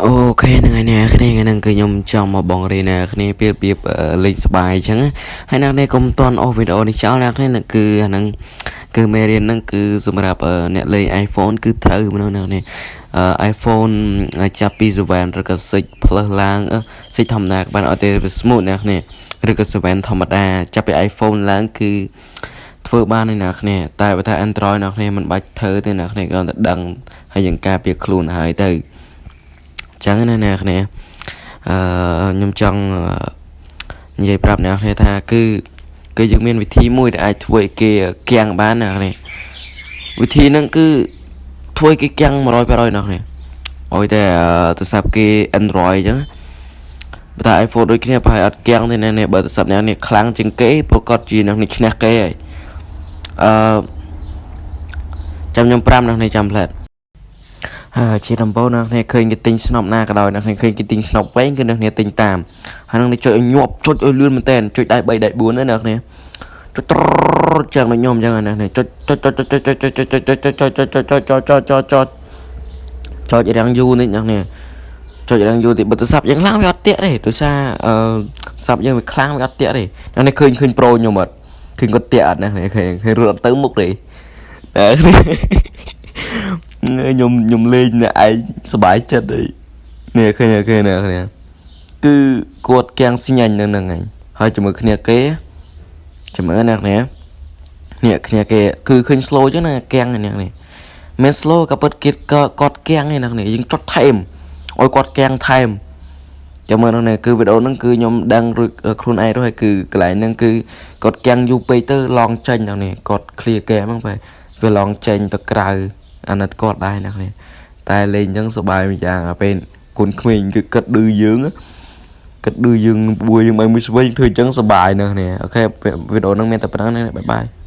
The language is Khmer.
OK ហ្នឹងហើយអ្នកគ្នាថ្ងៃហ្នឹងគឺខ្ញុំចង់មកបងរៀនអ្នកគ្នាពីរបៀបលេងសប្បាយអញ្ចឹងណាហើយអ្នកគ្នាកុំតន់អស់វីដេអូនេះចោលអ្នកគ្នានឹងគឺអាហ្នឹងគឺមេរៀនហ្នឹងគឺសម្រាប់អ្នកលេង iPhone គឺត្រូវម្ដងអ្នកគ្នាiPhone ចាប់ពី7ឬក៏6 Plus ឡើង6ធម្មតាក៏បានអត់ទេវា smooth អ្នកគ្នាឬក៏7ធម្មតាចាប់ពី iPhone ឡើងគឺធ្វើបានហើយអ្នកគ្នាតែបើថា Android អ្នកគ្នាមិនបាច់ធ្វើទេអ្នកគ្នាគ្រាន់តែដឹងហើយយើងការពារខ្លួនហើយទៅចឹងណាអ្នកគ្នាខ្ញុំចង់និយាយប្រាប់អ្នកគ្នាថាគឺគឺយើងមានវិធីមួយដែលអាចធ្វើឲ្យគេគាំងបានអ្នកគ្នាវិធីហ្នឹងគឺធ្វើឲ្យគេគាំង100%អ្នកគ្នាឲ្យតែទូរស័ព្ទគេ Android អញ្ចឹងបើថា iPhone ដូចគ្នាប្រហែលអត់គាំងទេអ្នកនេះបើទូរស័ព្ទអ្នកនេះខ្លាំងជាងគេប្រកាសជាអ្នកនេះឈ្នះគេហើយចាំខ្ញុំ5អ្នកនេះចាំផ្លែតហើយជាដំបូងអ្នកគ្នាឃើញគេទិញស្នប់ណាក៏ដោយអ្នកគ្នាឃើញគេទិញស្នប់វែងគឺអ្នកគ្នាទិញតាមហើយនឹងនេះចុចឲ្យញាប់ចុចឲ្យលឿនមែនតើចុចដៃ3ដៃ4ទៅអ្នកគ្នាចុចត្រចឹងដូចខ្ញុំអញ្ចឹងណាចុចចុចចុចចុចចុចចុចចុចចុចចុចចុចចុចចុចចុចចុចចុចចុចចុចរាំងយូរនេះអ្នកគ្នាចុចរាំងយូរតិចបើទូរស័ព្ទយើងខ្លាំងវាអត់តាក់ទេដោយសារអឺទូរស័ព្ទយើងវាខ្លាំងវាអត់តាក់ទេអ្នកនេះឃើញឃើញ pro ខ្ញុំអត់ឃើញគាត់តាក់អត់ណាឃើញឃើញរត់អត់ទៅមុខទេតែខ្ញុំខ្ញុំលេងអ្នកឯងសប្បាយចិត្តអីនេះឃើញឃើញអ្នកគ្នាគឺគាត់គាំងស្ញាញ់នៅហ្នឹងឯងហើយជាមួយគ្នាគេជាមួយអ្នកគ្នានេះគ្នាគេគឺឃើញ slow ចឹងណាគាំងអ្នកនេះមិន slow ក៏ពិតគេគាត់គាំងឯអ្នកនេះយើងចុចថែមឲ្យគាត់គាំងថែមចាំមើលហ្នឹងគឺវីដេអូហ្នឹងគឺខ្ញុំដឹងរួចខ្លួនឯងរួចហើយគឺកន្លែងហ្នឹងគឺគាត់គាំងយូរពេកទៅឡងចេញហ្នឹងនេះគាត់ clear ហ្គេមហ្នឹងបែវាឡងចេញទៅក្រៅអាណិតគាត់ដែរណាគ្នាតែលេងអញ្ចឹងសប្បាយមួយយ៉ាងអាពេលកូនក្មេងគឺគិតឌឺយើងគិតឌឺយើងបួយយើងឲ្យមួយស្វែងធ្វើអញ្ចឹងសប្បាយណាស់គ្នាOK វីដេអូហ្នឹងមានតែប៉ុណ្្នឹងណាbye bye.